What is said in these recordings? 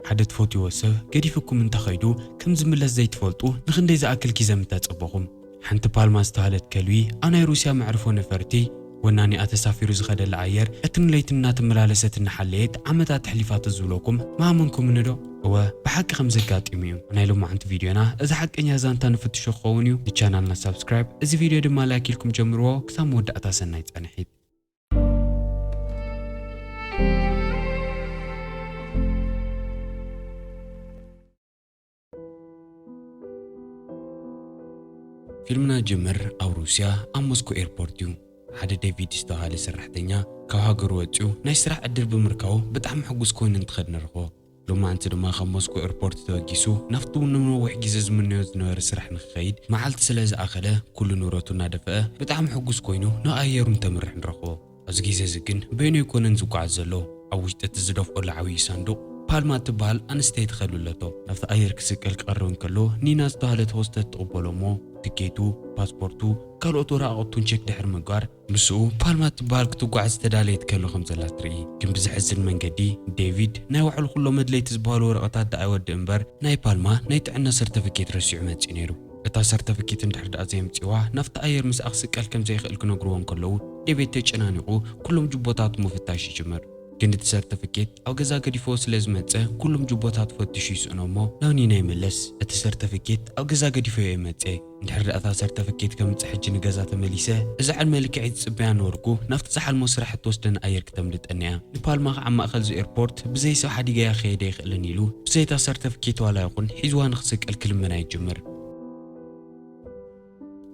ሓደ ትፈትዎ ሰብ ገዲፍኩም እንተኸይዱ ከም ዝምለስ ዘይትፈልጡ ንኽንደይ ዝኣክል ኪዘም እንተጸበኹም። ሓንቲ ፓልማ ዝተባህለት ከልቢ ኣብ ናይ ሩስያ መዕርፎ ነፈርቲ ወናኒኣ ተሳፊሩ ዝኸደላ ኣየር ቀትርን ለይትን እናተመላለሰት እናሓለየት ዓመታት ኣሕሊፋቶ ዝብለኩም ምኣመንኩምኒ ዶ? እወ፣ ብሓቂ ከም ዘጋጢሙ እዩ። ናይ ሎማዓንቲ ቪድዮና እዚ ሓቀኛ ዛንታ ንፍትሾ ክኸውን እዩ። ንቻናልና ሳብስክራይብ፣ እዚ ቪድዮ ድማ ላይክ ኢልኩም ጀምርዎ። ክሳብ መወዳእታ ሰናይ ጻንሒት። ፊልምና ጅምር ኣብ ሩስያ ኣብ ሞስኮ ኤርፖርት እዩ። ሓደ ዴቪድ ዝተባህለ ሰራሕተኛ ካብ ሃገሩ ወፂኡ ናይ ስራሕ ዕድል ብምርካቡ ብጣዕሚ ሕጉስ ኮይኑ እንትኸድ ንረኽቦ። ሎማዓንቲ ድማ ካብ ሞስኮ ኤርፖርት ተበጊሱ ናብቲ ንነዊሕ ግዜ ዝምነዮ ዝነበረ ስራሕ ንክኸይድ መዓልቲ ስለ ዝኣኸለ ኩሉ ንብረቱ እናደፍአ ብጣዕሚ ሕጉስ ኮይኑ ናብ ኣየሩ እንተምርሕ ንረኽቦ። ኣብዚ ግዜ እዚ ግን በይኑ ኣይኮነን ዝጓዓዝ ዘሎ። ኣብ ውሽጢ እቲ ዝደፍኦሉ ዓብዪ ሳንዱቕ ፓልማ እትበሃል ኣንስተይቲ ከልቢ ኣለቶ። ናብቲ ኣየር ክስቀል ክቐርብ እንከሎ ኒና ዝተባህለት ሆስተስ ትቕበሎ እሞ ትኬቱ፣ ፓስፖርቱ፣ ካልኦት ወረቓቕቱን ቸክ ድሕሪ ምግባር ምስኡ ፓልማ እትበሃል ክትጓዓዝ ዝተዳለየት ከልቢ ከም ዘላ ትርኢ። ግን ብዘሕዝን መንገዲ ዴቪድ ናይ ባዕሉ ኩሎም ኣድለይቲ ዝበሃሉ ወረቐታት ደኣ ይወድእ እምበር ናይ ፓልማ ናይ ጥዕና ሰርተፍኬት ረሲዑ መጺኡ ነይሩ። እታ ሰርተፍኬት እንድሕር ደኣ ዘየምጺዋ ናብቲ ኣየር ምስኣ ክስቀል ከም ዘይኽእል ክነግርዎ እንከለዉ ዴቪድ ተጨናኒቑ ኩሎም ጁቦታቱ ምፍታሽ ይጅምር። ግን እቲ ሰርተፍኬት ኣብ ገዛ ገዲፍዎ ስለ ዝመጸ ኩሎም ጁቦታቱ ፈቲሹ ይስእኖ እሞ ናብ ኒና ይምለስ። እቲ ሰርተፍኬት ኣብ ገዛ ገዲፈዮ እየ መጸ። እንድሕር ደኣ እታ ሰርተፍኬት ከምጽእ ሕጂ ንገዛ ተመሊሰ እዛ ዕድመ ልክዐይ ዝጽበያ ነበርኩ ናብቲ ዝሓልሞ ስራሕ እትወስደኒ ኣየር ክተምልጠኒ እያ። ንፓልማ ከዓ ኣብ ማእከል እዚ ኤርፖርት ብዘይ ሰብ ሓዲገያ ክኸይድ ኣይኽእልን ኢሉ ብዘይ እታ ሰርተፍኬት ዋላ ይኹን ሒዝዋ ንኽስቀል ክልምና ይጅምር።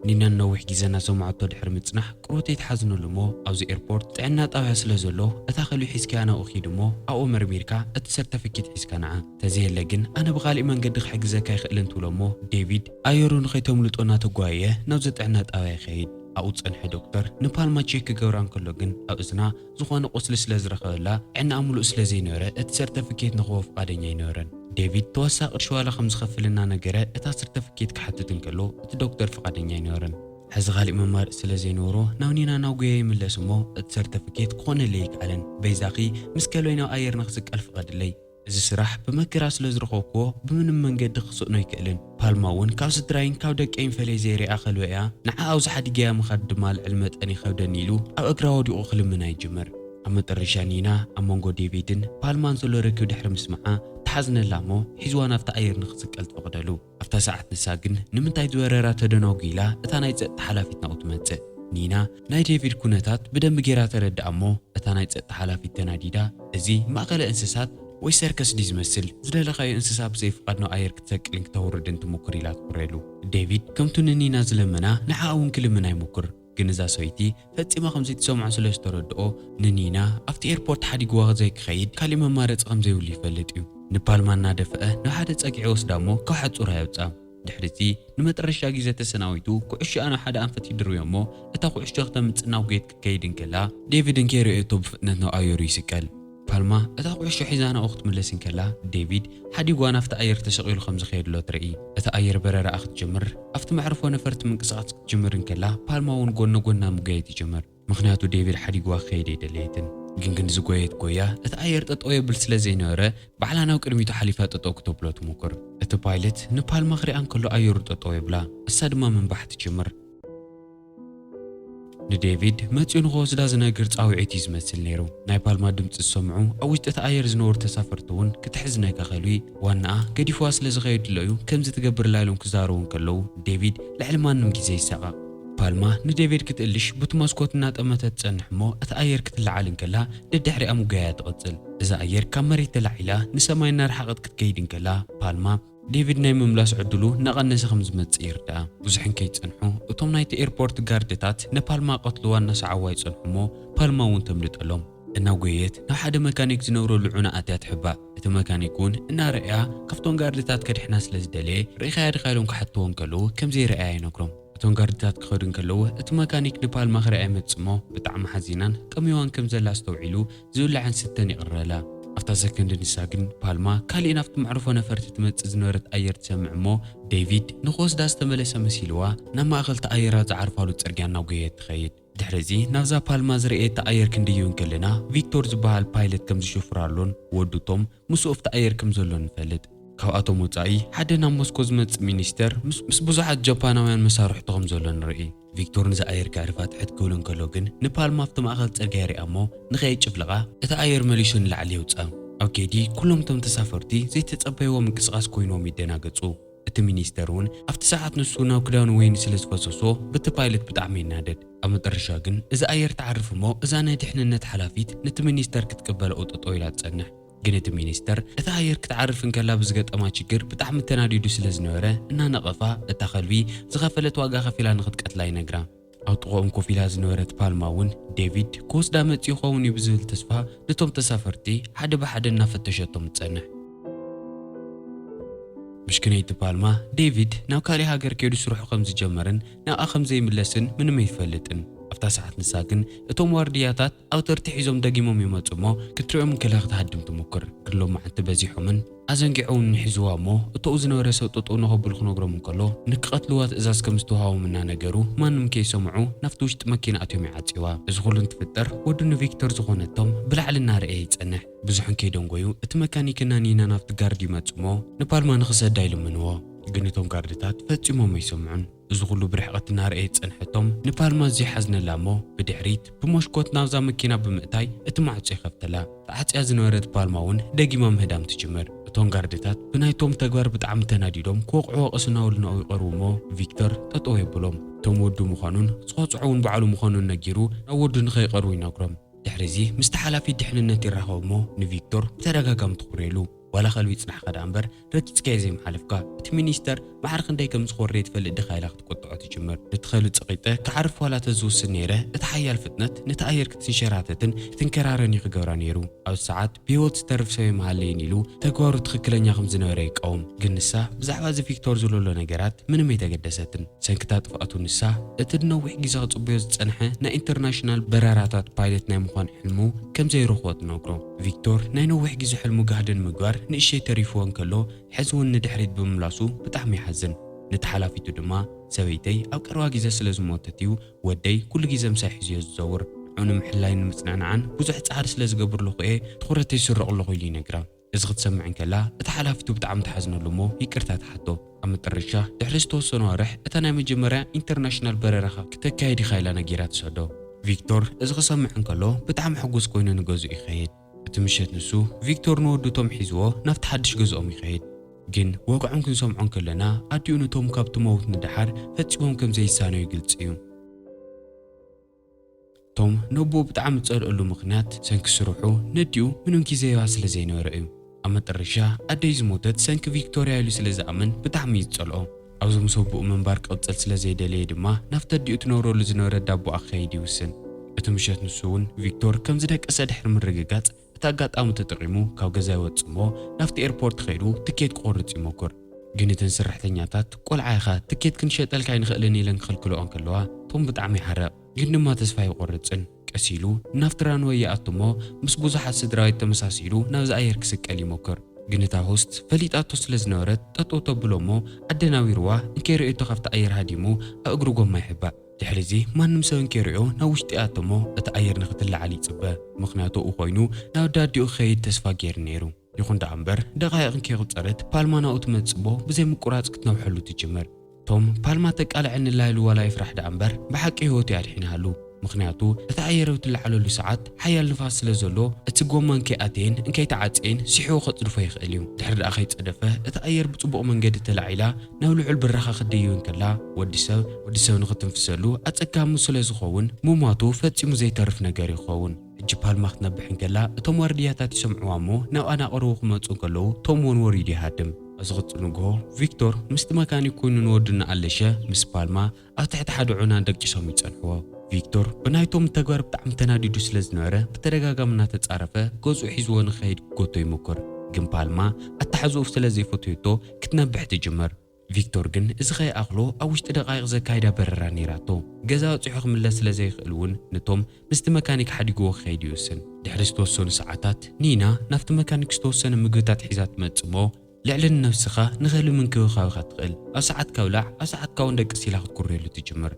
ኒና ንነዊሕ ግዜ እናሰማዓቶ ድሕሪ ምጽናሕ ቅሩተይ ትሓዝነሉ እሞ ኣብዚ ኤርፖርት ጥዕና ጣብያ ስለ ዘሎ እታ ከልቢ ሒዝካያ ናብኡ ኪድ እሞ ኣብኡ መርሚርካ እቲ ሰርተፍኬት ሒዝካ ንዓ። ተዘየለ ግን ኣነ ብኻሊእ መንገዲ ክሕግዘካ ይኽእልን ትብሎ እሞ ዴቪድ ኣየሩ ንኸይተምልጦ እናተጓየየ ናብዚ ጥዕና ጣብያ ይኸይድ። ኣብኡ ዝጸንሐ ዶክተር ንፓልማ ቼክ ክገብራ እንከሎ ግን ኣብ እዝና ዝኾነ ቁስሊ ስለ ዝረኸበላ ጥዕናኣ ምሉእ ስለ ዘይነበረ እቲ ሰርተፍኬት ንኽህቦ ፍቓደኛ ኣይነበረን። ዴቪድ ተወሳኺ ቅርሺ ዋላ ከም ዝኸፍል እናነገረ እታ ሰርተፍኬት ክሓትት እንከሎ እቲ ዶክተር ፍቓደኛ ኣይነበረን። ሕዚ ካሊእ መማረፂ ስለ ዘይነበሮ ናብ ኒና እናጎየ ይምለስ እሞ እቲ ሰርተፍኬት ክኾነለይ ኣይከኣለን። በይዛኺ ምስ ከልበይ ናብ ኣየር ንኽስቀል ፍቐድለይ። እዚ ስራሕ ብመከራ ስለ ዝረኸብክዎ ብምንም መንገዲ ክስእኖ ኣይክእልን። ፓልማ እውን ካብ ስድራይን ካብ ደቀይን ፈለይ ዘይሪኣ ከልበይ እያ። ንዓ ኣብዚ ሓዲገያ ምኻድ ድማ ልዕሊ መጠን ይኸብደኒ ኢሉ ኣብ እግራ ወዲቑ ክልምና ይጅምር። ኣብ መጠረሻ ኒና ኣብ መንጎ ዴቪድን ፓልማን ዘሎ ርክብ ድሕሪ ምስማዓ ትሓዝነላ እሞ ሒዝዋ ናብቲ ኣየር ንኽስቀል ትፈቕደሉ። ኣብታ ሰዓት ንሳ ግን ንምንታይ ዝበረራ ተደናጒ ኢላ እታ ናይ ጸጥታ ሓላፊት ናብኡ ትመጽእ። ኒና ናይ ዴቪድ ኩነታት ብደንቢ ጌራ ተረድኣ እሞ እታ ናይ ጸጥታ ሓላፊት ተናዲዳ፣ "እዚ ማእከለ እንስሳት ወይ ሰርከስ ድዩ ዝመስል? ዝደለኻዮ እንስሳ ብዘይ ፍቓድ ናብ ኣየር ክትሰቅልን ክተውርድን ትሙኩር?" ኢላ ትኩረሉ። ዴቪድ ከምቱ ንኒና ዝለመና ንዓኣ እውን ክልምን ኣይሙኩር። ግን እዛ ሰበይቲ ፈጺማ ከም ዘይትሰምዖ ስለ ዝተረድኦ ንኒና ኣብቲ ኤርፖርት ሓዲግዋ ዘይክኸይድ ካሊእ መማረጺ ከም ዘይብሉ ይፈልጥ እዩ። ንፓልማ እናደፍአ ናብ ሓደ ጸግዒ ወስዳ እሞ ካብ ሓጹራ የውጽኣ። ድሕሪዚ ንመጠረሻ ግዜ ተሰናቢቱ ኩዕሾኣ ናብ ሓደ ኣንፈት ይድርብዮ እሞ እታ ኩዕሾ ክተምጽእ ናብ ጉየት ክትከይድ እንከላ ዴቪድ እንከይርእየቶ ብፍጥነት ናብ ኣየሩ ይስቀል። ፓልማ እታ ኩዕሾ ሒዛ ናብኡ ክትምለስ እንከላ ዴቪድ ሓዲግዋ ናብቲ ኣየር ተሰቒሉ ከም ዝኸየድ ኣሎ ትርኢ። እቲ ኣየር በረራኣ ክትጅምር ኣብቲ መዕርፎ ነፈርቲ ምንቅስቓስ ክትጅምር እንከላ ፓልማ እውን ጎኒ ጎና ምጉያይ ትጅምር። ምኽንያቱ ዴቪድ ሓዲግዋ ክኸይድ ኣይደለየትን። ግን ግን ዝጎየት ጎያ እቲ ኣየር ጠጠው የብል ስለ ዘይነበረ ባዕላ ናብ ቅድሚቱ ሓሊፋ ጠጠው ክተብሎ ትሙኩር። እቲ ፓይለት ንፓልማ ክሪኣ እንከሎ ኣየሩ ጠጠው የብላ፣ እሳ ድማ ምንባሕ ትጅምር። ንዴቪድ መጺኡ ንኽወስዳ ዝነግር ጻውዒት እዩ ዝመስል ነይሩ። ናይ ፓልማ ድምጺ ዝሰምዑ ኣብ ውሽጢ እቲ ኣየር ዝነበሩ ተሳፈርቲ እውን ክትሕዝነካ ከልቢ ዋናኣ ገዲፍዋ ስለ ዝኸይድ ኣሎ እዩ ከምዚ ትገብርላ ኢሎም ክዛረቡ እንከለዉ ዴቪድ ልዕሊ ማንም ግዜ ይሳቐቕ። ፓልማ ንዴቪድ ክትእልሽ ቡቲ መስኮት እናጠመተት ትጸንሕ እሞ እቲ ኣየር ክትለዓል እንከላ ደድሕሪኣ ምጉያያ ትቕጽል። እዛ ኣየር ካብ መሬት ተላዒላ ንሰማይ እናረሓቐት ክትከይድ እንከላ ፓልማ ዴቪድ ናይ ምምላስ ዕድሉ እናቐነሰ ከም ዝመጽእ ይርድኣ። ብዙሕ እንከይጸንሑ እቶም ናይቲ ኤርፖርት ጋርድታት ንፓልማ ቀትልዋ እናሰዓዋ ይጸንሑ እሞ ፓልማ እውን ተምልጠሎም። እናጎየት ናብ ሓደ መካኒክ ዝነብረሉ ዑና ኣትያ ትሕባእ። እቲ መካኒክ እውን እናረኣያ ካብቶም ጋርድታት ከድሕና ስለ ዝደለየ ርኢኻያ ዲኻ ኢሎም ክሓትዎ እንከለዉ ከም ዘይረኣያ ይነግሮም። እቶም ጋርድታት ክኸዱ እንከለዉ እቲ መካኒክ ንፓልማ ክረኣያ ይመጽእ እሞ ብጣዕሚ ሓዚናን ጠምዮዋን ከም ዘላ ኣስተውዒሉ ዝብላዕን ስተን ይቕረላ። ኣብታ ሰከንድ ንሳ ግን ፓልማ ካሊእ ናብቲ መዕርፎ ነፈርቲ ትመጽእ ዝነበረት ኣየር ትሰምዕ እሞ ዴቪድ ንኽወስዳ ዝተመለሰ መሲልዋ ናብ ማእኸል እቲ ኣየራት ዝዓርፋሉ ጽርግያ እናጎየት ትኸይድ። ድሕሪ እዚ ናብዛ ፓልማ ዝረኣየታ ኣየር ክንድይብ እንከለና፣ ቪክቶር ዝበሃል ፓይለት ከም ዝሽፍራሉን ወዱ ቶም ምስኡ ኣብቲ ኣየር ከም ዘሎን ንፈልጥ። ካብኣቶም ወጻኢ ሓደ ናብ ሞስኮ ዝመጽእ ሚኒስተር ምስ ምስ ብዙሓት ጃፓናውያን መሳርሕቱ ከም ዘሎ ንርኢ። ቪክቶር ነዛ ኣየር ከዕርፋ ትሕት ክብል እንከሎ ግን፣ ንፓልማ ኣብቲ ማእከል ጽርግያ ይሪኣ እሞ ንኸይጭፍልቓ እቲ ኣየር መሊሱ ንላዕሊ የውጽኣ። ኣብ ከይዲ ኩሎም እቶም ተሳፈርቲ ዘይተጸበይዎ ምንቅስቓስ ኮይንዎም ይደናገጹ። እቲ ሚኒስተር እውን ኣብቲ ሰዓት ንሱ ናብ ክዳኑ ወይኒ ስለ ዝፈሰሶ በቲ ፓይለት ብጣዕሚ ይናደድ። ኣብ መጠረሻ ግን እዛ ኣየር ትዓርፍ እሞ እዛ ናይ ድሕንነት ሓላፊት ነቲ ሚኒስተር ክትቅበሎ ጠጠው ኢላ ትጸንሕ። ግን እቲ ሚኒስተር እታ ኣየር ክትዓርፍ እንከላ ብዝገጠማ ችግር ብጣዕሚ ተናዲዱ ስለ ዝነበረ እናነቐፋ እታ ከልቢ ዝኸፈለት ዋጋ ከፊላ ንኽትቀትላ ይነግራ። ኣብ ጥቕኦም ኮፍ ኢላ ዝነበረት ፓልማ እውን ዴቪድ ክወስዳ መጺኡ ይኸውን እዩ ብዝብል ተስፋ ነቶም ተሳፈርቲ ሓደ ብሓደ እናፈተሸቶም ትጸንሕ። ምሽክነይቲ ፓልማ፣ ዴቪድ ናብ ካሊእ ሃገር ከይዱ ስርሑ ከም ዝጀመረን ናብኣ ከም ዘይምለስን ምንም ኣይትፈልጥን። ኣብታ ሰዓት ንሳ ግን እቶም ዋርድያታት ኣውተርቲ ሒዞም ደጊሞም ይመጹ እሞ ክትሪኦም እንከላ ክትሃድም ትሙክር። ግን ሎማዓንቲ በዚሖምን ኣዘንጊዖምን ሒዝዋ እሞ እተኡ ዝነበረ ሰብ ጠጠው ንኸብሉ ክነግሮም እንከሎ ንክቐትልዋ ትእዛዝ ከም ዝተዋሃቦም እናነገሩ ማንም ከይሰምዑ ናብቲ ውሽጢ መኪና ኣትዮም ይዓጽዋ። እዚ ኩሉ እንትፍጠር ወዱ ንቪክቶር ዝኾነ ቶም ብላዕሊ እናረኣየ ይጸንሕ። ብዙሕ ከይደንጎዩ እቲ መካኒክና ኒና ናብቲ ጋርድ ይመጽ እሞ ንፓልማ ንኽሰዳ ይልምንዎ። ግን እቶም ጋርድታት ፈጺሞም ኣይሰምዑን። እዚ ኩሉ ብርሕቐት እናረኣየ ዝጸንሐ ቶም ንፓልማ ኣዝዩ ሓዝነላ እሞ ብድሕሪት ብሞሽኮት ናብዛ መኪና ብምእታይ እቲ ማዕጾ ይኸፍተላ። ተዓጽያ ዝነበረት ፓልማ እውን ደጊማ ምህዳም ትጅምር። እቶም ጋርድታት ብናይቶም ተግባር ብጣዕሚ ተናዲዶም ክወቕዕዎ ቀስ እናበሉ ናብኡ ይቐርቡ እሞ ቪክቶር ጠጠው የብሎም። ቶም ወዱ ምዃኑን ዝቐጽዖ እውን ባዕሉ ምዃኑን ነጊሩ ናብ ወዱ ንኸይቐርቡ ይነግሮም። ድሕሪ እዚ ምስቲ ሓላፊ ድሕንነት ይራኸቡ እሞ ንቪክቶር ብተደጋጋሚ ትኹርየሉ። ዋላ ከልቢ ይጽናሕካ ደኣ እምበር ረጊጽካዮ ዘይምሓለፍካ። እቲ ሚኒስተር ማዕረ ክንደይ ከም ዝኾርየ ትፈልጥ ዲኻ ኢላ ክትቆጥዖ ትጅምር። ነቲ ከልቢ ጸቒጠ ክዓርፍ ዋላ ተዝውስን ነይረ፣ እቲ ሓያል ፍጥነት ነቲ ኣየር ክትንሸራተትን ክትንከራረን እዩ ክገብራ ነይሩ። ኣብዚ ሰዓት ብህይወት ዝተርፍ ሰብ ኣይምሃለይን ኢሉ ተግባሩ ትኽክለኛ ከም ዝነበረ ይቃወም። ግን ንሳ ብዛዕባ እዚ ቪክቶር ዝለሎ ነገራት ምንም ኣይተገደሰትን። ሰንክታ ጥፍኣቱ ንሳ እቲ ንነዊሕ ግዜ ክጽበዮ ዝጸንሐ ናይ ኢንተርናሽናል በረራታት ፓይለት ናይ ምዃን ሕልሙ ከም ዘይረኽቦ ትነግሮ። ቪክቶር ናይ ነዊሕ ግዜ ሕልሙ ጋህዲ ንምግባር ንእሽተይ ተሪፍዎ እንከሎ፣ ሕዚ እውን ንድሕሪት ብምምላሱ ብጣዕሚ ይሓዝን። ነቲ ሓላፊቱ ድማ፣ ሰበይተይ ኣብ ቀረባ ግዜ ስለ ዝሞተት እዩ ወደይ ኩሉ ግዜ ምሳይ ሒዙዮ ዝዘውር። ንዕኡ ንምሕላይን ንምጽንዕናዕን ብዙሕ ጻዕሪ ስለ ዝገብር ኣለኹ እየ ትኹረተይ ዝስረቕ ኣለኹ ኢሉ ይነግራ። እዚ ክትሰምዕ እንከላ፣ እታ ሓላፊቱ ብጣዕሚ ትሓዝነሉ እሞ ይቅርታ ትሓቶ። ኣብ መጠረሻ፣ ድሕሪ ዝተወሰኑ ኣዋርሕ፣ እታ ናይ መጀመርያ ኢንተርናሽናል በረራኻ ክተካይድ ኢኻ ኢላ ነጊራ ትሰዶ። ቪክቶር እዚ ክሰምዕ እንከሎ፣ ብጣዕሚ ሕጉስ ኮይኑ ንገዝኡ ይኸይድ። እቲ ምሸት ንሱ፣ ቪክቶር ንወዱ ቶም ሒዝዎ ናብቲ ሓድሽ ገዝኦም ይኸይድ። ግን ወግዖም ክንሰምዖ እንከለና፣ ኣዲኡ ንቶም ካብቲ መውት ንደሓር ፈጺሞም ከም ዘይሳነዩ ግልጺ እዩ። ቶም ነቦኡ ብጣዕሚ ዝጸልአሉ ምኽንያት ሰንኪ ስርሑ ነዲኡ ምንም ግዜ ይባ ስለ ዘይነበረ እዩ። ኣብ መጠረሻ ኣደይ ዝሞተት ሰንኪ ቪክቶርያ ኢሉ ስለ ዝኣምን ብጣዕሚ እዩ ዝጸልኦ። ኣብዚ ምስ ኣቦኡ ምንባር ክቕጽል ስለ ዘይደለየ ድማ ናብቲ ኣዲኡ ትነብረሉ ዝነበረት ዳቦኣ ክኸይድ ይውስን። እቲ ምሸት ንሱ እውን ቪክቶር ከም ዝደቀሰ ድሕሪ ምርግጋጽ እቲ ኣጋጣሚ ተጠቒሙ ካብ ገዛ ይወጽእ እሞ ናብቲ ኤርፖርት ከይዱ ትኬት ክቖርጽ ይሞክር። ግን እተን ሰራሕተኛታት ቆልዓ ኢኻ ትኬት ክንሸጠልካ ኣይንኽእልን ኢለን ክኽልክልኦ እንከለዋ ቶም ብጣዕሚ ይሓርቕ። ግን ድማ ተስፋ ኣይቆርጽን። ቀስ ኢሉ ናብቲ ራንወይ ይኣቱ እሞ ምስ ብዙሓት ስድራቤት ተመሳሲሉ ናብዚ ኣየር ክስቀል ይሞክር። ግን እታ ሆስት ፈሊጣቶ ስለ ዝነበረት ጠጠው ተብሎ እሞ ኣደናዊርዋ እንከይርእየቶ ካብቲ ኣየር ሃዲሙ ኣብ እግሪ ጎማ ይሕባእ። ድሕሪ እዚ ማንም ሰብ እንከይርእዮ ናብ ውሽጢ ይኣቱ እሞ እቲ ኣየር ንኽትለዓል ይጽበ። ምኽንያቱ ኣብኡ ኮይኑ ናብ ኣዳዲኡ ክኸይድ ተስፋ ገይሩ ነይሩ። ይኹን ደኣ እምበር ደቓይቕ እንከይቁጸረት ፓልማ ናብኡ ትመጽእ እሞ ብዘይ ምቁራጽ ክትነውሐሉ ትጅምር። ቶም ፓልማ ተቃልዐኒ ኣላ ኢሉ ዋላ ይፍራሕ ደኣ እምበር ብሓቂ ህይወቱ እያ ኣድሒናሉ። ምኽንያቱ እቲ ኣየር ኣብ ትለዓለሉ ሰዓት ሓያል ንፋስ ስለ ዘሎ እቲ ጎማ እንከይኣተየን እንከይተዓጸየን ስሒቡ ከጽድፎ ይኽእል እዩ። ድሕሪ ደኣ ከይጸደፈ እቲ ኣየር ብጽቡቕ መንገዲ ተላዒላ ናብ ልዑል ብራኸ ክትድይብ እንከላ ወዲ ሰብ ወዲ ሰብ ንኽትንፍሰሉ ኣጸጋሚ ስለ ዝኸውን ምሟቱ ፈጺሙ ዘይተርፍ ነገር ይኸውን። ሕጂ ፓልማ ክትነብሕ እንከላ እቶም ዋርድያታት ይሰምዕዋ እሞ ናብኣ እናቐረቡ ክመጹ እንከለዉ ቶም እውን ወሪዱ ይሃድም። ኣብ ዝቕጽል ንግሆ ቪክቶር ምስቲ መካኒክ ኮይኑ ንወዱ እናኣለሸ ምስ ፓልማ ኣብ ትሕቲ ሓደ ዑና ደቂሶም ይጸንሕዎ። ቪክቶር ብናይቶም ተግባር ብጣዕሚ ተናዲዱ ስለ ዝነበረ ብተደጋጋሚ እናተጻረፈ ገዝኡ ሒዝዎ ንኽኸይድ ክጎቶ ይሙክር። ግን ፓልማ ኣተሓዝኡ ስለ ዘይፈትየቶ ክትነብሕ ትጅምር። ቪክቶር ግን እዚ ከይኣኽሎ ኣብ ውሽጢ ደቓይቕ ዘካይዳ በረራ ነይራቶ። ገዛ ኣውጺሑ ክምለስ ስለ ዘይኽእል እውን ንቶም ምስቲ መካኒክ ሓዲግዎ ክኸይድ ይውስን። ድሕሪ ዝተወሰኑ ሰዓታት ኒና ናብቲ መካኒክ ዝተወሰነ ምግብታት ሒዛ ትመጽእ እሞ ልዕሊ ንነብስኻ ንኸልቢ ምንክብኻብካ ትኽእል ኣብ ሰዓትካ ብላዕ ኣብ ሰዓትካ እውን ደቅስ ኢላ ክትኩርየሉ ትጅምር።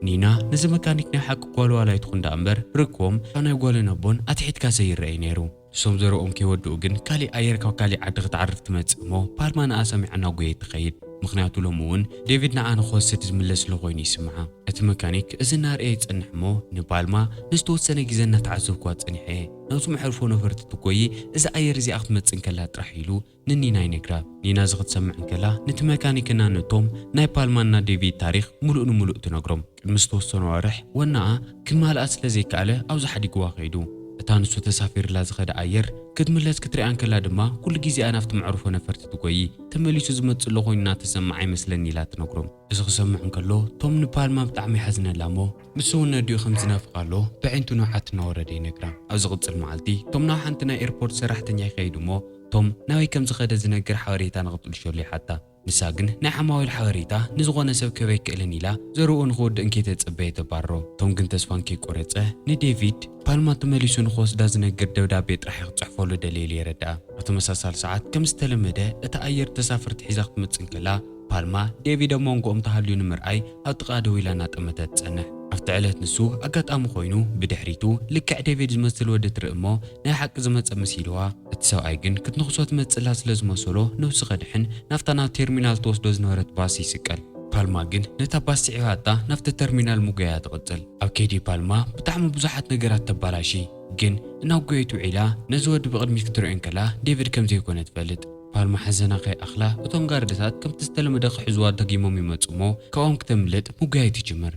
ኒና ነዚ መካኒክ ናይ ሓቂ ጓል ዋላ ኣይትኹን ደኣ እምበር፣ ርክቦም ካብ ናይ ጓልን ኣቦን ኣትሒትካ ዘይረኣይ ነይሩ። ንሶም ዘረኦም ከይወድኡ ግን ካሊእ ኣየር ካብ ካሊእ ዓዲ ክትዓርፍ ትመጽእ እሞ፣ ፓልማ ንኣ ሰሚዓ እናጎየት ትኸይድ። ምኽንያቱ ሎሚ እውን ዴቪድ ንኣ ንኽወስድ ዝምለስ ኣሎ ኮይኑ ይስምዓ። እቲ መካኒክ እዚ እናርኣየ ይጸንሕ እሞ፣ ንፓልማ ንዝተወሰነ ግዜ እናተዓዘብኩዋ ጸኒሐ እየ። ናብዚ መዕርፎ ነፈርቲ ትጎዪ፣ እዚ ኣየር እዚኣ ክትመጽእ እንከላ ጥራሕ ኢሉ ንኒና ይነግራ። ኒና እዚ ክትሰምዕ እንከላ፣ ነቲ መካኒክና ንቶም ናይ ፓልማና ዴቪድ ታሪኽ ምሉእ ንምሉእ ትነግሮም። ቅድሚ ዝተወሰኑ ኣዋርሕ ወናኣ ክማልኣ ስለ ዘይከኣለ ኣብዚ ሓዲግዋ ከይዱ። እታ ንሱ ተሳፊርላ ዝኸደ ኣየር ክትምለስ ክትሪኣ እንከላ ድማ፣ ኩሉ ግዜኣ ናብቲ መዕርፎ ነፈርቲ ትጎዪ፣ ተመሊሱ ዝመጽእ ኣሎ ኮይኑ እናተሰምዓ ይመስለኒ ኢላ ትነግሮም። እዚ ክሰምዕ እንከሎ ቶም ንፓልማ ብጣዕሚ ይሓዝነላ እሞ፣ ንሱ እውን ነዲኡ ከም ዝናፍቓ ኣሎ ብዒንቱ ንውሓት እናወረደ ይነግራ። ኣብ ዝቕጽል መዓልቲ ቶም ናብ ሓንቲ ናይ ኤርፖርት ሰራሕተኛ ይኸይድ እሞ፣ ቶም ናበይ ከም ዝኸደ ዝነግር ሓበሬታ ንኽጥልሸሉ ይሓታ። ንሳ ግን ናይ ዓማዊል ሓበሬታ ንዝኾነ ሰብ ክህብ ኣይክእልን ኢላ ዘረኡ ንኽወድእ እንከይተጸበየ ተባርሮ። ቶም ግን ተስፋ እንከይቆረጸ ንዴቪድ ፓልማ ተመሊሱ ንኽወስዳ ዝነግር ደብዳቤ ጥራሕ ክጽሕፈሉ ደልየ ኢሉ የረድኣ። ኣብ ተመሳሳሊ ሰዓት ከም ዝተለመደ እቲ ኣየር ተሳፈርቲ ሒዛ ክትመጽእ እንከላ ፓልማ ዴቪድ ኣብ መንጎኦም ተሃልዩ ንምርኣይ ኣብ ጥቓ ደው ኢላ እናጠመተት ትጸንሕ። ኣብቲ ዕለት ንሱ ኣጋጣሚ ኮይኑ ብድሕሪቱ ልክዕ ዴቪድ ዝመስል ወዲ ትርኢ እሞ ናይ ሓቂ ዝመጸ መሲልዋ። እቲ ሰብኣይ ግን ክትንኽሶ ትመጽእ ኣላ ስለ ዝመሰሎ ነብሱ ከድሕን ናብታ ናብ ቴርሚናል ትወስዶ ዝነበረት ባስ ይስቀል። ፓልማ ግን ነታ ባስ ስዒባታ ናብቲ ተርሚናል ምጉያያ ትቕጽል። ኣብ ከይዲ ፓልማ ብጣዕሚ ብዙሓት ነገራት ተባላሺ፣ ግን እናጎየት ውዒላ ነዚ ወዲ ብቕድሚት ክትሪኦ እንከላ ዴቪድ ከም ዘይኮነ ትፈልጥ። ፓልማ ሓዘና ከይኣኽላ እቶም ጋርድታት ከምቲ ዝተለመደ ክሕዝዋ ደጊሞም ይመጹ እሞ ካብኦም ክተምልጥ ምጉያይ ትጅምር።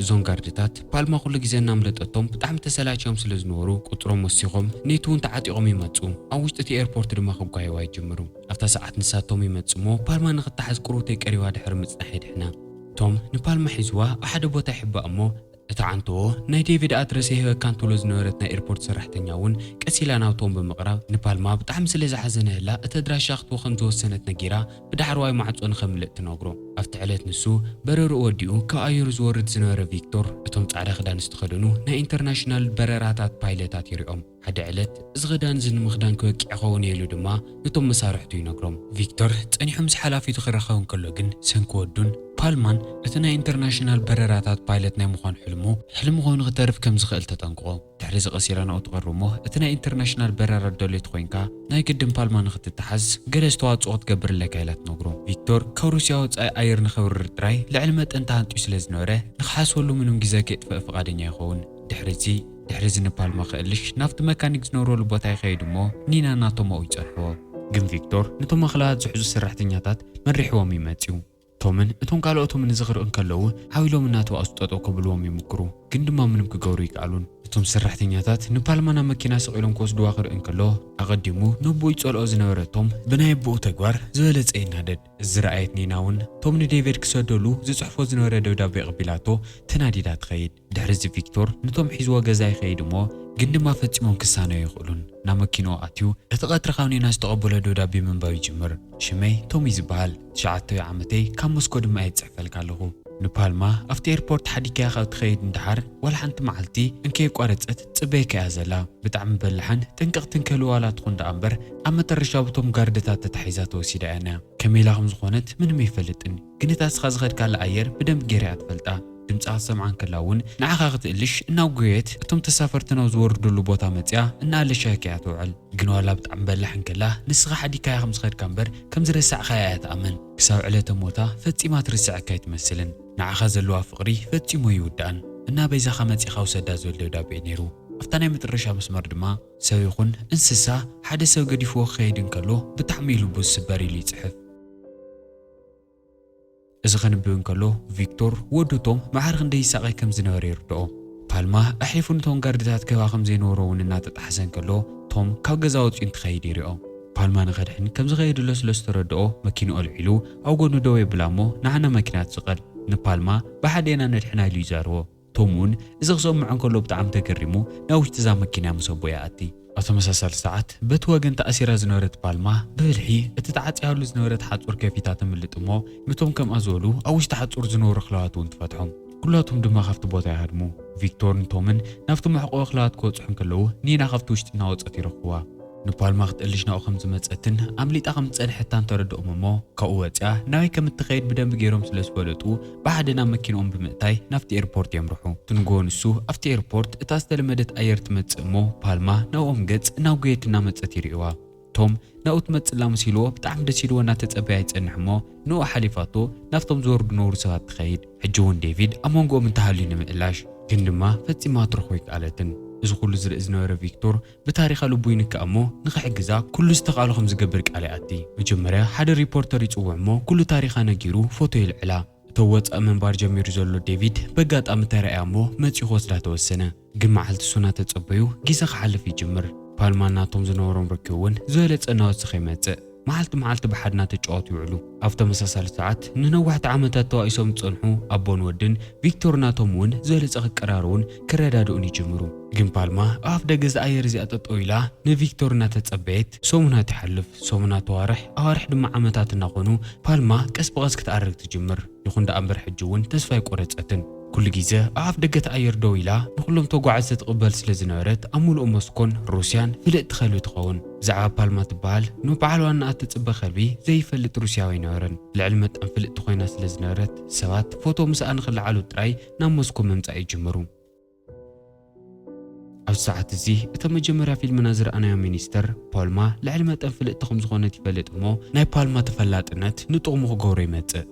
እዞም ጋርድታት ፓልማ ኩሉ ግዜ እናምለጠቶም ብጣዕሚ ተሰላችዮም ስለ ዝነበሩ ቁጽሮም ወሲኾም ነይቲ እውን ተዓጢቖም ይመጹ። ኣብ ውሽጢ እቲ ኤርፖርት ድማ ክጓየዋ ይጅምሩ። ኣብታ ሰዓት ንሳቶም ይመጹ እሞ ፓልማ ንኽተሓዝ ቅሩብተይ ቀሪባ ድሕሪ ምጽናሕ የድሕና። ቶም ንፓልማ ሒዝዋ ኣብ ሓደ ቦታ ይሕባእ እሞ እታ ዓንተዎ ናይ ዴቪድ ኣድረስ ይህበካን ትብሎ ዝነበረት ናይ ኤርፖርት ሰራሕተኛ እውን ቀስ ኢላ ናብ ቶም ብምቕራብ ንፓልማ ብጣዕሚ ስለ ዝሓዘነላ እቲ ኣድራሻ ክትቦ ከም ዝወሰነት ነጊራ ብዳሕረዋይ ማዕጾ ንኸምልእ ትነግሮ። ኣብቲ ዕለት ንሱ በረርኡ ወዲኡ ካብ ኣየሩ ዝወርድ ዝነበረ ቪክቶር እቶም ጻዕዳ ክዳን ዝተኸደኑ ናይ ኢንተርናሽናል በረራታት ፓይለታት ይሪኦም። ሓደ ዕለት እዚ ክዳን እዚ ንምኽዳን ክበቅዕ ይኸውን ኢሉ ድማ ነቶም መሳርሕቱ ይነግሮም። ቪክቶር ጸኒሑ ምስ ሓላፊቱ ክራኸብ እንከሎ ግን ሰንኪ ወዱን ፓልማን እቲ ናይ ኢንተርናሽናል በረራታት ፓይለት ናይ ምዃን ሕልሙ ሕልሚ ኮይኑ ክተርፍ ከም ዝኽእል ተጠንቅቖ። ድሕሪ እዚ ቀስ ኢላ ናብኡ ትቐርብ እሞ እቲ ናይ ኢንተርናሽናል በረራ ደልዮት ኮይንካ ናይ ግድን ፓልማ ንኽትተሓዝ ገለ ዝተዋጽኦ ክትገብር ኣለካ ኢላ ትነግሮ። ቪክቶር ካብ ሩስያ ወጻኢ ኣየር ንኸብርር ጥራይ ልዕሊ መጠን ተሃንጥዩ ስለ ዝነበረ ንኽሓስበሉ ምንም ግዜ ከየጥፍአ ፍቓደኛ ይኸውን። ድሕሪ እዚ ድሕሪ እዚ ንፓልማ ክእልሽ ናብቲ መካኒክ ዝነብረሉ ቦታ ይኸይድ እሞ ኒና ናቶም ኣብኡ ይጸንሕዎ። ግን ቪክቶር ነቶም ኣኽላባት ዝሕዙ ሰራሕተኛታት መሪሕዎም ይመጽዩ። ቶምን እቶም ካልኦቶምን እዚ ክርእዩ እንከለዉ ሓው ኢሎም እናተባእሱ ጠጠው ከብልዎም ይምክሩ፣ ግን ድማ ምንም ክገብሩ ይከኣሉን። እቶም ሰራሕተኛታት ንፓልማ ናብ መኪና ሰቒሎም ክወስድዋ ክርኢ እንከሎ ኣቐዲሙ ነቦኡ ይጸልኦ ዝነበረ ቶም ብናይ ኣቦኡ ተግባር ዝበለጸ ይናደድ። እዚ ዝረኣየት ኒና እውን ቶም ንዴቪድ ክሰደሉ ዝጽሕፎ ዝነበረ ደብዳቤ ኣቐቢላቶ ተናዲዳ ትኸይድ። ድሕሪ እዚ ቪክቶር ንቶም ሒዝዎ ገዛ ይኸይድ እሞ ግን ድማ ፈጺሞም ክሳነዩ ኣይኽእሉን። ናብ መኪንኡ ኣትዩ እቲ ቀትሪ ካብ ኒና ዝተቐበሎ ደብዳቤ ምንባብ ይጅምር። ሽመይ ቶም እዩ ዝበሃል። ትሽዓተ ዓመተይ ካብ ሞስኮ ድማ እየ ዝጽሕፈልካ ኣለኹ። ንፓልማ ኣብቲ ኤርፖርት ሓዲጋያ ካብ ትኸይድ ንደሓር ዋላ ሓንቲ መዓልቲ እንከየቋረጸት ትጽበየካ እያ ዘላ። ብጣዕሚ በላሕን ጥንቅቕትን ክህልዋ ዋላ ትኹን ደኣ እምበር ኣብ መጠረሻ ብቶም ጋርድታት ተታሒዛ ተወሲዳ እያ ነያ። ከመይ ኢላ ከም ዝኾነት ምንም ኣይፈልጥን፣ ግን እታ እስኻ ዝኸድካላ ኣየር ብደንቢ ገይራ እያ ትፈልጣ። ድምጻ ክትሰምዓ እንከላ እውን ንዓኻ ክትእልሽ እናጎየት እቶም ተሳፈርቲ ናብ ዝወርዱሉ ቦታ መጽያ እናኣለሸኸካ እያ ትውዕል። ግን ዋላ ብጣዕሚ በላሕ እንከላ ንስኻ ሓዲግካያ ከም ዝኸድካ እምበር ከም ዝረሳዕካያ እያ ትኣምን። ክሳብ ዕለተ ሞታ ፈጺማ ትርስዐካ ኣይትመስልን። ንዓኻ ዘለዋ ፍቕሪ ፈጺሙ ኣይውዳእን። እና በይዛኻ መጺኻ ውሰዳ ዝብል ደብዳቤ እዩ ነይሩ። ኣብታ ናይ መጨረሻ መስመር ድማ ሰብ ይኹን እንስሳ ሓደ ሰብ ገዲፍዎ ክኸይድ እንከሎ ብጣዕሚ እዩ ልቡ ዝስበር ኢሉ ይጽሕፍ። እዚ ከንብብ እንከሎ ቪክቶር ወዱ ቶም መዓር ክንደይ ይሳቐይ ከም ዝነበረ ይርድኦ። ፓልማ ኣሕሊፉ ነቶም ጋርድታት ክህባ ከም ዘይነበሮ እውን እናተጣሕሰ እንከሎ ቶም ካብ ገዛ ወፂኡ እንትኸይድ ይሪኦ። ፓልማ ንኸድሕን ከም ዝኸየድሎ ስለ ዝተረድኦ መኪንኡ ኣልዒሉ ኣብ ጎኑ ደው የብላ እሞ ንዓና መኪና ትስቐል። ንፓልማ ብሓደ ኢና ነድሕና ኢሉ ይዛርቦ። ቶም እውን እዚ ክሰምዖ እንከሎ ብጣዕሚ ተገሪሙ ናብ ውሽጢ እዛ መኪና ምስ ኣቦኡ ይኣቲ። ኣብ ተመሳሳሊ ሰዓት በቲ ወገን ተኣሲራ ዝነበረት ፓልማ ብብልሒ እቲ ተዓጽያሉ ዝነበረት ሓጹር ከፊታ ተምልጥ እሞ ነቶም ከምኣ ዝበሉ ኣብ ውሽጢ ሓጹር ዝነበሩ ኣኽላባት እውን ትፈትሖም። ኩላቶም ድማ ካብቲ ቦታ ይሃድሙ። ቪክቶርን ቶምን ናብቲ መሕቆ ኣኽላባት ክበጽሑ እንከለዉ ኒና ካብቲ ውሽጢ እናወጸት ይረኽብዋ። ንፓልማ ክትእልሽ ናብኡ ከም ዝመጸትን ኣምሊጣ ከም ዝጸንሐታን ተረድኦም እሞ፣ ካብኡ ወጺኣ ናበይ ከም እትኸይድ ብደንቢ ገይሮም ስለ ዝፈለጡ፣ ብሓደ ናብ መኪንኦም ብምእታይ ናብቲ ኤርፖርት የምርሑ። እቲ ንግሆ ንሱ ኣብቲ ኤርፖርት እታ ዝተለመደት ኣየር ትመጽእ እሞ፣ ፓልማ ናብኦም ገጽ እናጎየት እናመጸት ይርእዋ። ቶም ናብኡ ትመጽእ ኣላ መሲልዎ ብጣዕሚ ደስ ኢልዎ እናተጸበያ ይጸንሕ እሞ፣ ንኡ ሓሊፋቶ ናብቶም ዝወርዱ ነብሩ ሰባት ትኸይድ። ሕጂ እውን ዴቪድ ኣብ መንጎኦም እንተሃልዩ ንምእላሽ፣ ግን ድማ ፈጺማ ክትረኽቦ ኣይከኣለትን። እዚ ኩሉ ዝርኢ ዝነበረ ቪክቶር ብታሪኻ ልቡ ይንካእ እሞ፣ ንኽሕግዛ ኩሉ ዝተኻእሎ ከም ዝገብር ቃል ይኣቲ። መጀመርያ ሓደ ሪፖርተር ይጽውዕ እሞ፣ ኩሉ ታሪኻ ነጊሩ ፎቶ ይልዕላ። እቶ ወጻኢ ምንባር ጀሚሩ ዘሎ ዴቪድ በጋጣሚ ተራእያ እሞ፣ መጺኡ ክወስዳ ተወሰነ። ግን መዓልቲ እሱ እናተጸበዩ ግዜ ክሓልፍ ይጅምር። ፓልማ ናቶም ዝነበሮም ርክብ እውን ዝበለጸ እናወሰኸ ይመጽእ። መዓልቲ መዓልቲ ብሓድና ተጫወቱ ይውዕሉ። ኣብ ተመሳሳሊ ሰዓት ንነዋሕቲ ዓመታት ተዋኢሶም ዝጸንሑ ኣቦን ወድን ቪክቶር ናቶም እውን ዝበለጸ ክቀራረቡን ክረዳድኡን ይጅምሩ። ግን ፓልማ ኣብ ኣፍ ደገ እዛ ኣየር እዚኣ ጠጠው ኢላ ንቪክቶር እናተጸበየት ሰሙናት ይሓልፍ። ሰሙናት ኣዋርሕ፣ ኣዋርሕ ድማ ዓመታት እናኾኑ ፓልማ ቀስ ብቐስ ክትኣርግ ትጅምር። ይኹን ደኣ እምበር ሕጂ እውን ተስፋ ኣይቆረጸትን። ኩሉ ግዜ ኣብ ኣፍ ደገ እቲ ኣየር ደው ኢላ ንኹሎም ተጓዓዝቲ ትቕበል ስለ ዝነበረት፣ ኣብ ምሉእ ሞስኮን ሩስያን ፍልጥቲ ከልቢ ትኸውን። ብዛዕባ ፓልማ ትበሃል ንበዓል ዋናኣ እትጽበ ከልቢ ዘይፈልጥ ሩስያዊ ኣይነበረን። ልዕሊ መጠን ፍልጥቲ ኮይና ስለ ዝነበረት፣ ሰባት ፎቶ ምስኣ ንኽለዓሉ ጥራይ ናብ ሞስኮ ምምጻእ ይጅምሩ። ኣብዚ ሰዓት እዚ እታ መጀመርያ ፊልምና ዝረኣናዮ ሚኒስተር ፖልማ ልዕሊ መጠን ፍልጥቲ ከም ዝኾነት ይፈልጥ እሞ ናይ ፓልማ ተፈላጥነት ንጥቕሙ ክገብሮ ይመጽእ።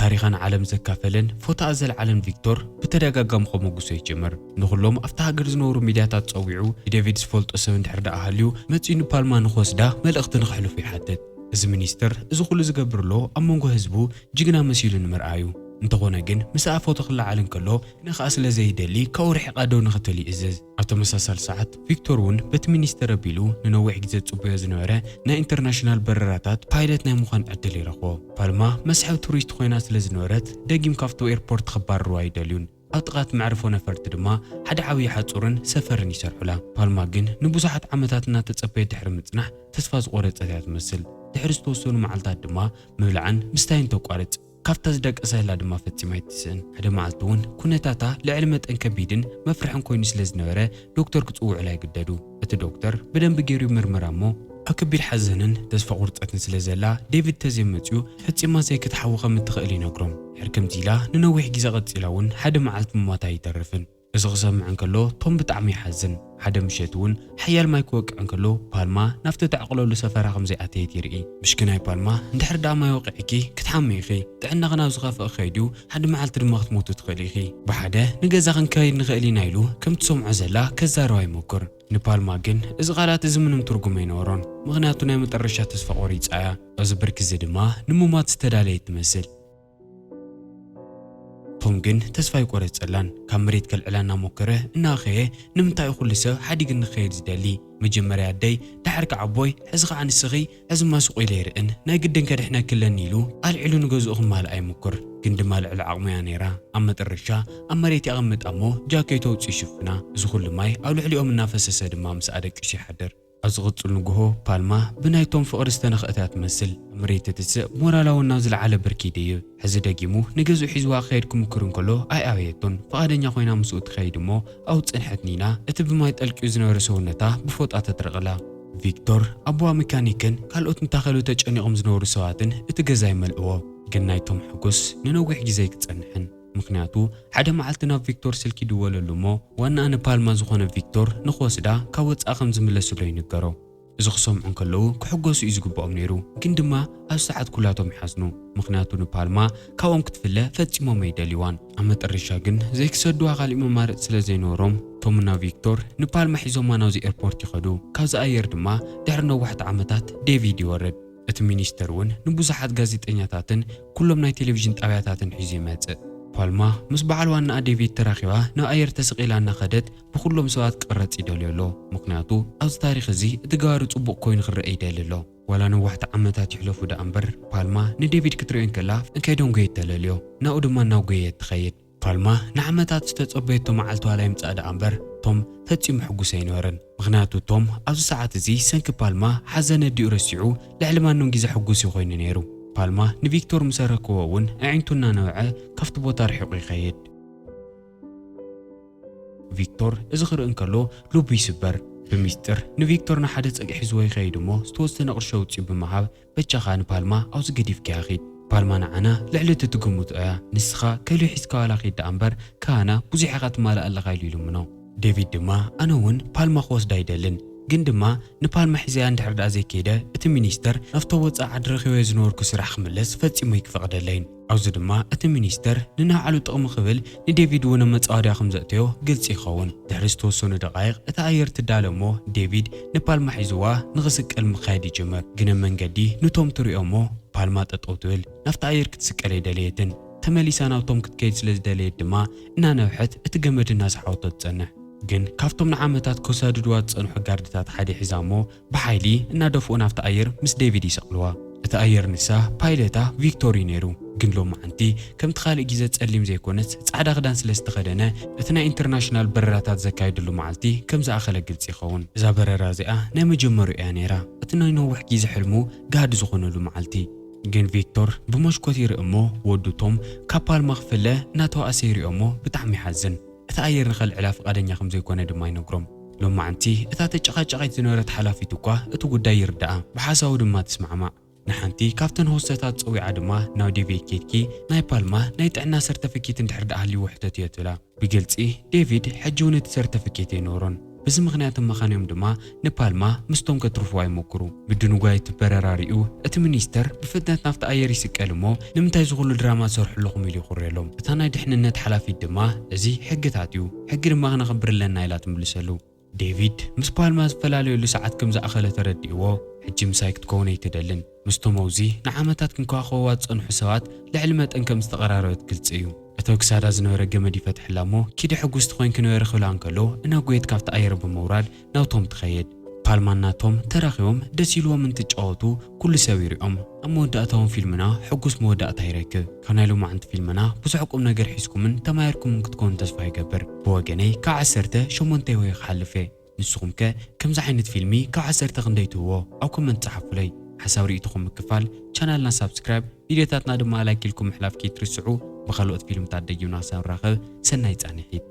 ታሪኻ ንዓለም ዘካፈለን ፎቶኣ ዘልዓለን ቪክቶር ብተደጋጋሚ ከሞግሶ ይጅምር። ንኹሎም ኣብታ ሃገር ዝነብሩ ሚድያታት ጸዊዑ ንዴቪድ ዝፈልጦ ሰብ እንድሕር ደኣ ሃልዩ መጺኡ ንፓልማ ንኽወስዳ መልእኽቲ ንኽሕልፉ ይሓትት። እዚ ሚኒስተር እዚ ኩሉ ዝገብር ኣሎ ኣብ መንጎ ህዝቡ ጅግና መሲሉ ንምርኣዩ። እንተኾነ ግን ምስኣ ፎቶ ክለዓል እንከሎ ክነኽኣ ስለ ዘይደሊ ካብኡ ርሒቓ ደው ንኽትብል ይእዝዝ። ኣብ ተመሳሳሊ ሰዓት ቪክቶር እውን በቲ ሚኒስተር ኣቢሉ ንነዊሕ ግዜ ዝጽበዮ ዝነበረ ናይ ኢንተርናሽናል በረራታት ፓይለት ናይ ምዃን ዕድል ይረኽቦ። ፓልማ መስሕብ ቱሪስት ኮይና ስለ ዝነበረት ደጊም ካብቲ ኤርፖርት ክባርርዋ ኣይደልዩን። ኣብ ጥቓ እቲ መዕርፎ ነፈርቲ ድማ ሓደ ዓብዪ ሓጹርን ሰፈርን ይሰርሑላ። ፓልማ ግን ንብዙሓት ዓመታት እናተጸበየት ድሕሪ ምጽናሕ ተስፋ ዝቖረጸት እያ ትመስል። ድሕሪ ዝተወሰኑ መዓልታት ድማ ምብላዕን ምስታይን ተቋርጽ። ካብታ ዝደቀሰላ ድማ ፈጺማ ኣይትስእን። ሓደ መዓልቲ እውን ኩነታታ ልዕሊ መጠን ከቢድን መፍርሕን ኮይኑ ስለ ዝነበረ ዶክተር ክጽውዑላ ይግደዱ። እቲ ዶክተር ብደንቢ ገይሩ ይምርምራ እሞ ኣብ ከቢድ ሓዘንን ተስፋ ቁርጸትን ስለ ዘላ ዴቪድ ተዘይመጺኡ ፈጺማ ዘይክትሓዊ ከም እትኽእል ይነግሮም። ድሕሪ ከምዚ ኢላ ንነዊሕ ግዜ ቀጺላ እውን ሓደ መዓልቲ ምሟታ ኣይተርፍን። እዚ ክሰምዕ እንከሎ ቶም ብጣዕሚ ይሓዝን። ሓደ ምሸት እውን ሓያል ማይ ክወቅዕ እንከሎ ፓልማ ናብቲ ተዕቕለሉ ሰፈራ ከም ዘይኣተየት ይርኢ። ምሽክናይ ፓልማ፣ እንድሕር ደኣ ማይ ወቂዕኪ ክትሓሚ ኢኺ። ጥዕናኺ ናብ ዝኸፍእ ክኸይድ እዩ፣ ሓደ መዓልቲ ድማ ክትሞቱ ትኽእሊ ኢኺ። ብሓደ ንገዛ ክንከይድ ንኽእል ኢና ኢሉ ከም ትሰምዖ ዘላ ከዛርባ ይሞክር። ንፓልማ ግን እዚ ቃላት እዚ ምንም ትርጉም ኣይነበሮን፣ ምኽንያቱ ናይ መጠረሻ ተስፋ ቆሪጻ እያ። ኣብዚ ብርኪ እዚ ድማ ንሙማት ዝተዳለየት ትመስል። ቶም ግን ተስፋ ኣይቆረጸላን። ካብ መሬት ከልዕላ እናሞከረ እናኸየ፣ ንምንታይ እዩ ኩሉ ሰብ ሓዲግኒ ክኸይድ ዝደሊ? መጀመርያ ኣደይ፣ ድሓር ከዓ ኣቦይ፣ ሕዚ ከዓ ንስኺ፣ ሕዚ እማ ስቕ ኢለ ይርእን፣ ናይ ግድን ከድሕነኪ ኣለኒ ኢሉ ኣልዒሉ ንገዝኡ ክማልኣ ይምኩር። ግን ድማ ልዕሊ ዓቕሙ እያ ነይራ። ኣብ መጠረሻ ኣብ መሬት የቐምጣ እሞ ጃኬቱ ኣውፂኡ ይሽፍና። እዚ ኩሉ ማይ ኣብ ልዕሊኦም እናፈሰሰ ድማ ምስኣ ደቂሱ ይሓድር። ኣብ ዝቕጽል ንግሆ ፓልማ ብናይ ቶም ፍቕሪ ዝተነኽአት እያ ትመስል። ኣብ መሬት ትትስእ፣ ሞራላ እውን ናብ ዝለዓለ ብርኪ ይድይብ። ሕዚ ደጊሙ ንገዝኡ ሒዝዋ ክኸይድ ክምኩር እንከሎ ኣይኣበየቶን። ፍቓደኛ ኮይና ምስኡ ትኸይድ እሞ ኣብኡ ዝጸንሐት ኒና እቲ ብማይ ጠልቂዩ ዝነበረ ሰውነታ ብፎጣ ተጥርቕላ። ቪክቶር፣ ኣቦኣ መካኒክን ካልኦት ንታኸሉ ተጨኒቖም ዝነበሩ ሰባትን እቲ ገዛ ይመልእዎ። ግን ናይቶም ሓጎስ ንነዊሕ ግዜ ኣይክጸንሕን። ምኽንያቱ ሓደ መዓልቲ ናብ ቪክቶር ስልኪ ይድወለሉ እሞ ዋናኣ ንፓልማ ዝኾነ ቪክቶር ንኽወስዳ ካብ ወጻኢ ከም ዝምለስሎ ይንገሮ። እዚ ክሰምዑ እንከለዉ ክሕጎሱ እዩ ዝግብኦም ነይሩ። ግን ድማ ኣብ ሰዓት ኩላቶም ይሓዝኑ። ምኽንያቱ ንፓልማ ካብኦም ክትፍለ ፈጺሞም ኣይደልይዋን። ኣብ መጠረሻ ግን ዘይክሰድዋ ካሊእ መማረጺ ስለ ዘይነበሮም ቶምና ቪክቶር ንፓልማ ሒዞማ ናብዚ ኤርፖርት ይኸዱ። ካብዚ ኣየር ድማ ድሕሪ ነዋሕቲ ዓመታት ዴቪድ ይወርድ። እቲ ሚኒስተር እውን ንብዙሓት ጋዜጠኛታትን ኩሎም ናይ ቴሌቪዥን ጣብያታትን ሒዙ ይመጽእ። ፓልማ ምስ በዓል ዋናኣ ዴቪድ ተራኺባ ናብ ኣየር ተሰቒላ እናኸደት ብኩሎም ሰባት ክቕረጽ ይደልዮ ኣሎ። ምኽንያቱ ኣብዚ ታሪኽ እዚ እቲ ገባሪ ጽቡቕ ኮይኑ ክረአ ይደሊ ኣሎ። ዋላ ነዋሕቲ ዓመታት ይሕለፉ ደኣ እምበር ፓልማ ንዴቪድ ክትርእዮ እንከላ እንከይደንጎየት ተለልዮ። ናብኡ ድማ እናጎየየት ትኸይድ። ፓልማ ንዓመታት ዝተጸበየቶ መዓልቲ ዋላ ይምጻእ ደኣ እምበር ቶም ፈጺሙ ሕጉስ ኣይነበረን። ምኽንያቱ ቶም ኣብዚ ሰዓት እዚ ሰንኪ ፓልማ ሓዘን ኣዲኡ ረሲዑ ልዕሊ ማንም ግዜ ሕጉስ እዩ ኮይኑ ነይሩ። ፓልማ ንቪክቶር ምስ ኣረከቦ እውን ኣዒንቱ እናነብዐ ካብቲ ቦታ ርሒቑ ይኸይድ። ቪክቶር እዚ ክርኢ እንከሎ ልቡ ይስበር። ብሚስጥር ንቪክቶር ንሓደ ጸግዒ ሒዝዎ ይኸይድ እሞ ዝተወሰነ ቅርሺ ኣውጺኡ ብምሃብ፣ በጃኻ ንፓልማ ኣብዚ ገዲፍካያ ኺድ። ፓልማ ንዓና ልዕሊ እቲ ትግምቶ እያ። ንስኻ ከልዩ ሒዝካ ዋላ ኺድ ደኣ እምበር፣ ካህና ብዙሕ ኢኻ ትማልእ ኣለኻ ኢሉ ይልምኖ። ዴቪድ ድማ ኣነ እውን ፓልማ ክወስዳ ኣይደልን፣ ግን ድማ ንፓልማ ሒዘያ እንድሕር ደኣ ዘይከይደ፣ እቲ ሚኒስተር ናብቶ ወጻኢ ዓዲ ረኺቦዮ ዝነበርኩ ስራሕ ክምለስ ፈጺሙ ኣይክፈቕደለይን። ኣብዚ ድማ እቲ ሚኒስተር ንናይ ባዕሉ ጥቕሚ ክብል ንዴቪድ እውን ኣብ መጻወድያ ከም ዘእተዮ ግልጺ ይኸውን። ድሕሪ ዝተወሰኑ ደቓይቕ እቲ ኣየር ትዳለ እሞ ዴቪድ ንፓልማ ሒዝዋ ንኽስቀል ምኻየድ ይጅምር። ግን ኣብ መንገዲ ንቶም ትሪኦ እሞ ፓልማ ጠጠው ትብል። ናብቲ ኣየር ክትስቀል ኣይደለየትን። ተመሊሳ ናብቶም ክትከይድ ስለ ዝደለየት ድማ እናነውሐት እቲ ገመድ እናሰሓወቶ ትጸንሕ። ግን ካብቶም ንዓመታት ከሳድድዋ ዝጸንሑ ጋርድታት ሓደ ሒዛ እሞ ብሓይሊ እናደፍኡ ናብቲ ኣየር ምስ ዴቪድ ይሰቕልዋ። እቲ ኣየር ንሳ ፓይለታ ቪክቶር እዩ ነይሩ። ግን ሎማዓንቲ ከምቲ ካልእ ግዜ ጸሊም ዘይኮነስ ጻዕዳ ክዳን ስለ ዝተኸደነ እቲ ናይ ኢንተርናሽናል በረራታት ዘካይድሉ መዓልቲ ከም ዝኣኸለ ግልጺ ይኸውን። እዛ በረራ እዚኣ ናይ መጀመሪኡ እያ ነይራ። እቲ ናይ ነዊሕ ግዜ ሕልሙ ጋህዲ ዝኾነሉ መዓልቲ። ግን ቪክቶር ብመሽኮት ይርኢ እሞ ወዱ ቶም ካብ ፓልማ ክፍለ እናተዋእሰ ይሪኦ እሞ ብጣዕሚ ይሓዝን። እቲ ኣየር ንኸልዕላ ፍቓደኛ ከም ዘይኮነ ድማ ይነግሮም። ሎማዓንቲ እታ ተጨቓጨቒት ዝነበረት ሓላፊት እኳ እቲ ጉዳይ ይርድኣ፣ ብሓሳቡ ድማ ትስማዕማዕ። ንሓንቲ ካብተን ሆስተታት ጸዊዓ ድማ ናብ ዴቪድ ኬድኪ ናይ ፓልማ ናይ ጥዕና ሰርተፊኬት እንድሕር ደኣ ሃልይዎ ሕተትዮ ትብላ። ብግልጺ ዴቪድ ሕጂ እውን እቲ ሰርተፊኬት ኣይነበሮን። በዚ ምኽንያት ምዃኖም ድማ ንፓልማ ምስቶም ከትርፍዋ ይሞክሩ። ምድንጓይ እቲ በረራ ሪኡ እቲ ሚኒስተር ብፍጥነት ናብቲ ኣየር ይስቀል እሞ ንምንታይ እዚ ኩሉ ድራማ ትሰርሑ ኣለኹም ኢሉ ይኹርየሎም። እታ ናይ ድሕንነት ሓላፊት ድማ እዚ ሕግታት እዩ፣ ሕጊ ድማ ክነኽብር ኣለና ኢላ ትምልሰሉ። ዴቪድ ምስ ፓልማ ዝፈላለየሉ ሰዓት ከም ዝኣኸለ ተረዲእዎ፣ ሕጂ ምሳይ ክትከውን ኣይትደልን። ምስቶም ኣብዚ ንዓመታት ክንከዋኸብዋ ዝጸንሑ ሰባት ልዕሊ መጠን ከም ዝተቐራረበት ግልጺ እዩ። እተው ክሳዳ ዝነበረ ገመድ ይፈትሕላ እሞ ኪዲ ሕጉስቲ ኮይንኪ ንበሪ ክብላ እንከሎ እናጎየት ካብቲ ኣየር ብምውራድ ናብቶም ትኸይድ። ፓልማና ቶም ተራኺቦም ደስ ኢልዎም እንትጫወቱ ኩሉ ሰብ ይሪኦም። ኣብ መወዳእታውን ፊልምና ሕጉስ መወዳእታ ይረክብ። ካብ ናይ ሎማዓንቲ ፊልምና ብዙሕ ቁም ነገር ሒዝኩምን ተማሂርኩምን ክትኮኑ ተስፋ ይገብር። ብወገነይ ካብ ዓሰርተ ሸሞንተ ወይ ክሓልፍ እየ። ንስኹም ከ ከምዚ ዓይነት ፊልሚ ካብ ዓሰርተ ክንደይ ትህብዎ? ኣብ ኮመንት ጸሓፉለይ። ሓሳብ ርእይቶኹም ምክፋል፣ ቻናልና ሳብስክራይብ፣ ቪድዮታትና ድማ ላይክ ኢልኩም ምሕላፍ ከይትርስዑ። ብኻልኦት ፊልምታት ደጊምና ክሳብ ንራኸብ ሰናይ ጻንሒት።